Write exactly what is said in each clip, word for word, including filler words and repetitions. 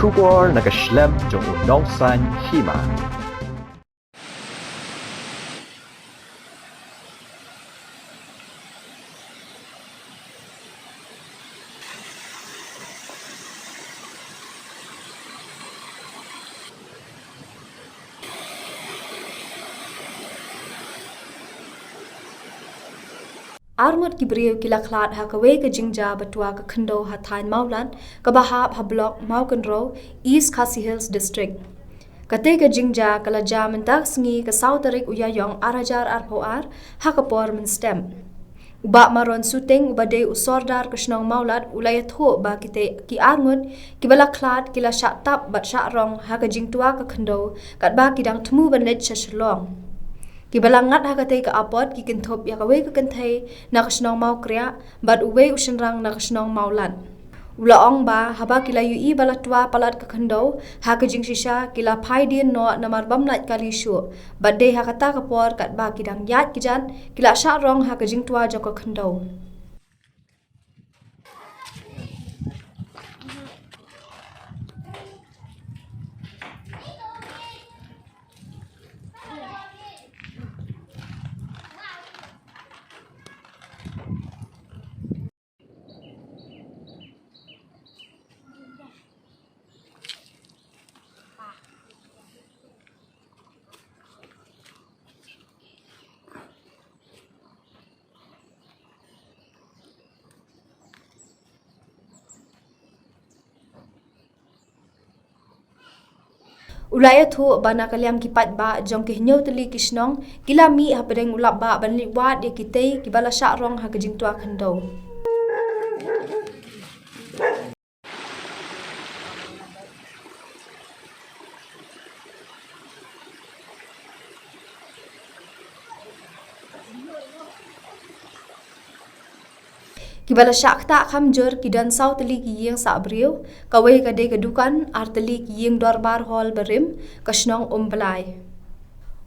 Khubor na ka shlem jong u nongsan hima. Arngut ki briew ki la khlad ha kawei ka jingjia ba twa ka khyndew ha thaiñ Mawlad, kaba hap ha block Mawkynrew, East Khasi Hills District. Katei ka jingjia ka la jia mynta ka sngi ka saw tarik u Ïaïong ar hajar arphew ar, ha ka por mynstep. U Bah Maron Suting uba dei u sordar ka shnong Mawlad u la ïathuh ba kitei ki arngut kiba la khlad ki la shah tap bad shah rong ha ka jingtwa ka khyndew katba ki dang thmu ban leit sha Shillong. Kiba la ngat ha katei ka apot ki kynthup ïa kawei ka kynthei na ka shnong Mawkriah bad uwei u shynrang na ka shnong Mawlad. U la ong ba haba ki la ïohi ba la twa palat ka khyndew ha ka jingshisha, ki la phai dien noh namar bym lait kali shuh. Bad dei ha kata ka por katba ki dang ïaid kjat, ki la shah rong ha ka jingtwa jong ka khyndew. U la ïathuh ba na ka liang ki paidbah jong ki hynñiew tylli ki shnong ki la mih hapdeng u lap bah ban leit wad ïa kitei kiba la shah rong ha ka jingtwa khyndew. Kiba la shah ktah kham jur ki don saw tylli ki ïing sah briew, kawei ka dei ka dukan, ar tylli ki ïing dorbar hall barim, ka shnong Umblai.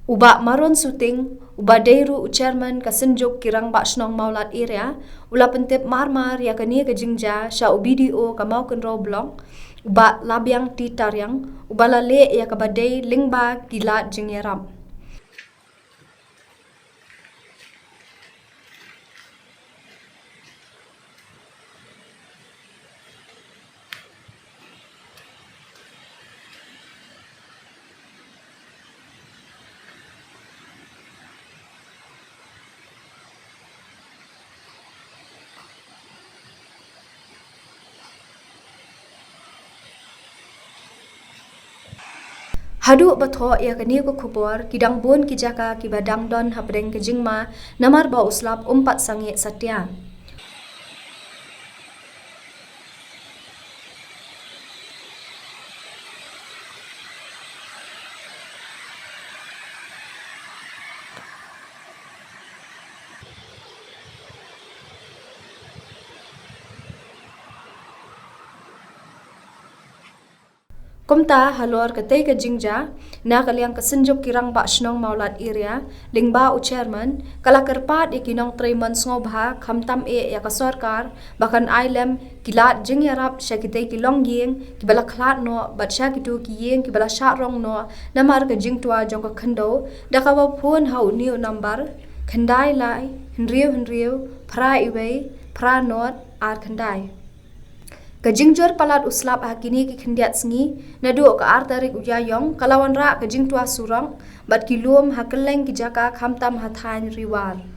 U Bah Maron Suting, uba dei ruh u chairman ka Synjuk ki Rangbah Shnong Mawlad Area, u la pyntip marmar ïa kane ka jingjia sha u B D O ka Mawkynrew Block, u Bah Labiang T Tariang, uba la leh ïa kaba dei lyngba ki lad jingïarap. Haduh ba thoh ïa kane ka khubor, ki dang bun ki jaka kiba dang don hapdeng ka jingma, namar ba u slap um pat sangeh satia. Kumta halor katei ka jingjia, na ka liang ka Synjuk ki Rangbah Shnong Mawlad Area, lyngba u chairman, ka la kyrpad ïa ki nongtrei mon sngewbha, khamtam eh ïa ka sorkar, ba kan ai lem ki lad jingïarap sha kitei ki longïing kiba la khlad noh bad sha kito ki ïing kiba la shah rong noh namar ka jingtwa jong ka khyndew, da kaba phone ha une u number, khyndai lai, hynriew hynriew, phra iwei, phra nod, ar khyndai. Ka jingjur palat u slap ha kine ki khyndiat sngi, naduh ka ar tarik u Ïaïong, ka la wanrah ka jingtwa surok, bad ki lum ha kylleng ki jaka khamtam ha thaiñ Ri War.